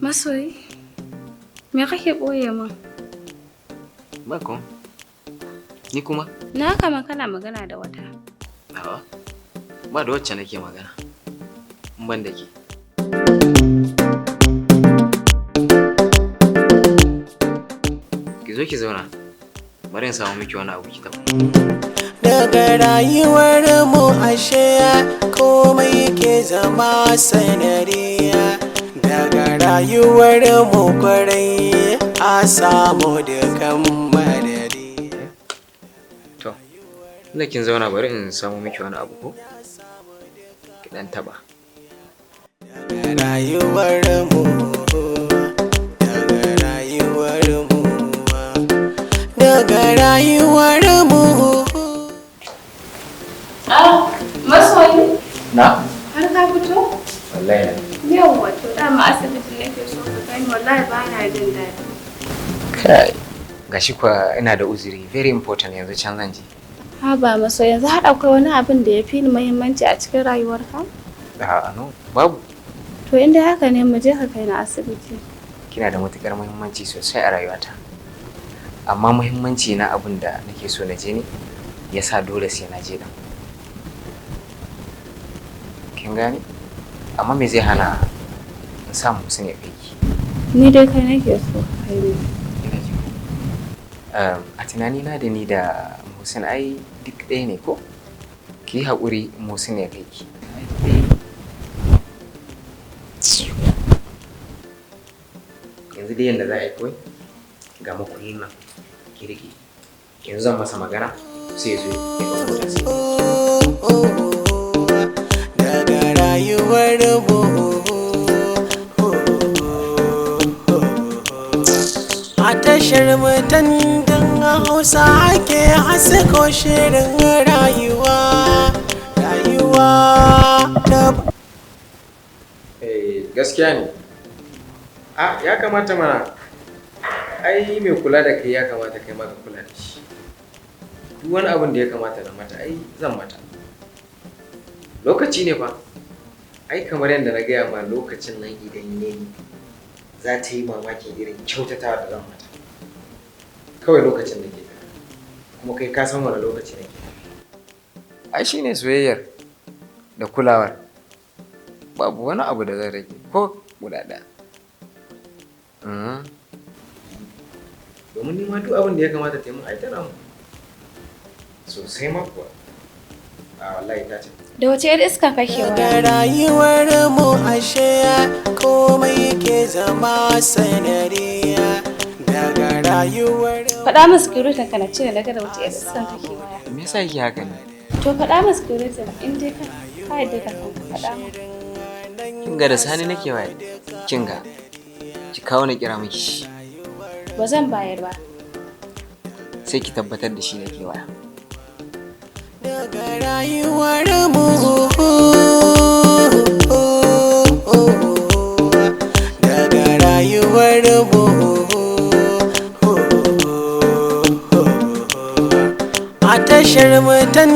Masoyi, me kake ɓoye min? Ba ko. Ni kuma? Na kama kana magana da wata. A'a. Ba da wacce nake magana. In ban da ke. Ki zo ki zauna. Bari in samu miki wani abu ki taɓa. Daga rayuwar mu ashe komai ke zama sanariya. Daga rayuwar mu kwarai a samu dukan madadi. To, inda kin zauna bari in samu miki wani abu ko? Ki ɗan taɓa. Daga rayuwar mu, daga rayuwar mu, daga rayuwar mu. Ah, masoyi, Na? har ka fito? Wallahi na. Yawwa, to dama asibitin nake so ka gani, wallahi ba na jin daɗi. Kai. Gashi kuwa ina da uzuri very important, yanzu can zan je. Haba maso, yanzu har akwai wani abin da ya fi ni muhimmanci a cikin rayuwarka? A'a, no, babu. To in dai haka ne, mu je ka kai na asibiti. Kina da matukar muhimmanci sosai a rayuwata. Amma muhimmanci na abin da nake so na je ne yasa dole sai na je din. Kin gane? Amma me zai hana in sa Muhsin ya kai ki? Ni dai kai nake so ka kai ni. Ina ji. A tunanina da ni da Muhsin ai duk ɗaya ne ko? Ki yi haƙuri Muhsin ya kai ki. Yanzu dai yanda za a yi kawai ga makullin nan ki riƙe. Yanzu zan masa magana sai ya zo ya ɗau mota sai ya kai ki. Daga rayuwar mu, a tashar mutan Hausa ake hasko shirin rayuwa, rayuwa ta. Eh, gaskiya ne. A ya kamata mana, ai mai kula da kai ya kamata kai ma ka kula da shi. Duk wani abin da ya kamata na mata ai zan mata. Lokaci ne fa. Ai kamar yadda na gaya ma, lokacin nan idan ya yi za ta yi mamakin irin kyautatawa da zan mata. Kawai lokacin da ke jira. Kuma kai ka san wani lokaci nake jira. Ai shi ne soyayyar da kulawar. Babu wani abu da zan rage ko guda ɗaya. Domin ni ma duk abin da ya kamata ta yi min ai tana mun. Sosai ma kuwa. A wallahi ta ce. Da wace 'yar iska kake Daga waya? rayuwar mu ashe komai ke zama sanariya. Daga rayuwar Faɗa min security ka na cire daga da wace 'yar iska kake waya. Me yasa yake haka ne? To faɗa min security in dai ka yarda da kanka, faɗa min. Kin ga da Sani nake waya. Kin ga. Ki kawo na kira miki shi. Ba zan bayar ba. Sai ki tabbatar da shi nake waya. Daga rayuwar mu, daga rayuwar mu, a tashar mutan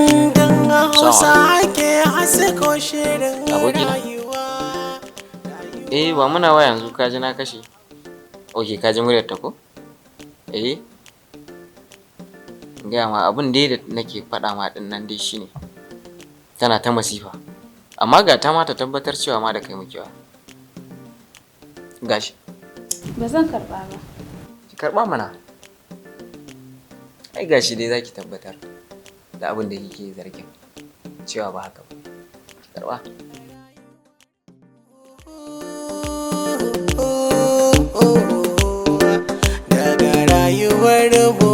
Hausa ake hasko shirin Abokina. rayuwa. Eh, ba muna waya yanzu ka ji na kashe. Ok, ka ji muryar ta ko? Eh. Gaya ma abin dai da nake faɗa ma ɗin nan dai shine. Tana ta masifa. Amma ga ta ma ta tabbatar cewa ma da kai muke waya. Gashi. Ba zan karɓa ba. Ki karɓa mana. Ai gashi dai zaki tabbatar da abin da kike zargin cewa ba haka ba. Ki karɓa. Daga rayuwar mu,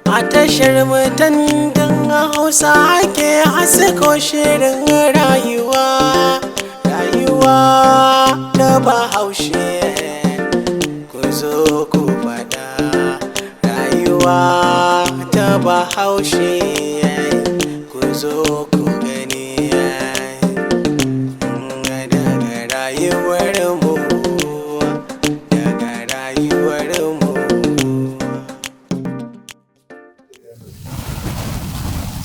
a tashar mutan Hausa ake hasko shirin rayuwa, rayuwa ta Bahaushe. Ku zo ku faɗa rayuwa ta Bahaushe, ku zo ku gani. Daga rayuwar mu, daga rayuwar mu.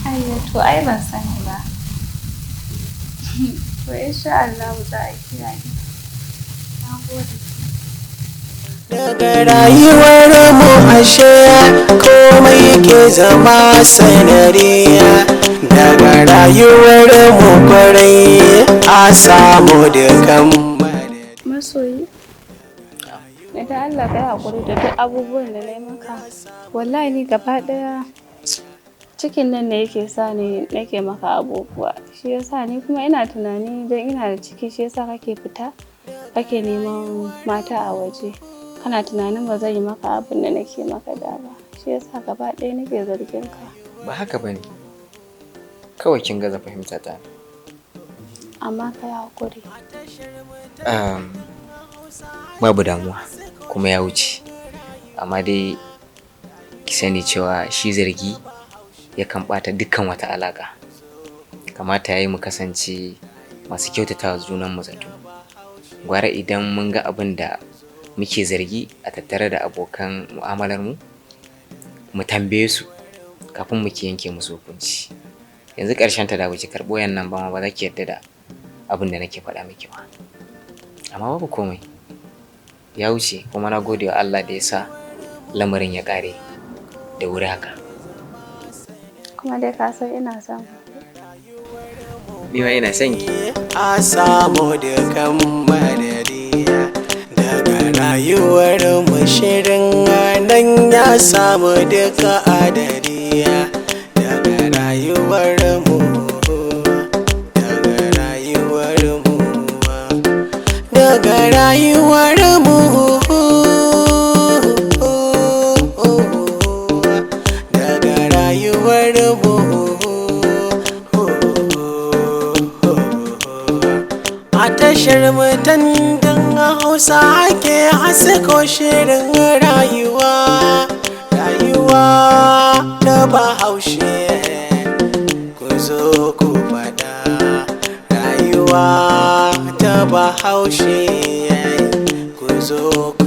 Ayyo, to ai ban sani ba. To insha Allah za a kiyaye. Na gode. Daga rayuwar mu ashe komai ke zama sanariya. Daga rayuwar mu kwarai a samu dukan Masoyi, idan Allah ka yi haƙuri da duk abubuwan da na yi maka. Wallahi ni gaba ɗaya cikin nan ne yake sa ni nake maka abubuwa. Shi yasa ni kuma ina tunani don ina da ciki, shi yasa kake fita kake neman mata a waje. Kana tunanin ba zan yi maka abin da nake maka da ba. Shi yasa gaba ɗaya nake zargin ka. Ba haka bane, kawai kin gaza fahimta ta. Amma ka yi haƙuri. Babu damuwa, kuma ya wuce. Amma dai ki sani cewa shi zargi yakan ɓata dukkan wata alaƙa. Kamata ya yi mu kasance masu kyautata wa junanmu zato. Gwara idan mun ga abin da muke zargi a tattare da abokan mu'amalarmu, mu tambaye su kafin muke yanke musu hukunci. Yanzu ƙarshen ta da baki karɓo wayan nan ba ma, ba za ki yarda da abin da nake faɗa miki ba. Amma babu komai, ya wuce, kuma na gode wa Allah da ya sa lamarin ya ƙare da wuri haka. Kuma dai ka san ina son ka. Ni ma ina son ki. A samu dukan madadi. Daga rayuwar mu shirin nan ya samu duka adadi. Daga rayuwar mu, daga rayuwar mu, daga rayuwar mu, daga rayuwar mu. A tashar mutan Hausa ake hasko shirin rayuwa, rayuwa ta Bahaushe. Ku zo ku faɗa, rayuwa ta Bahaushe, ku zo.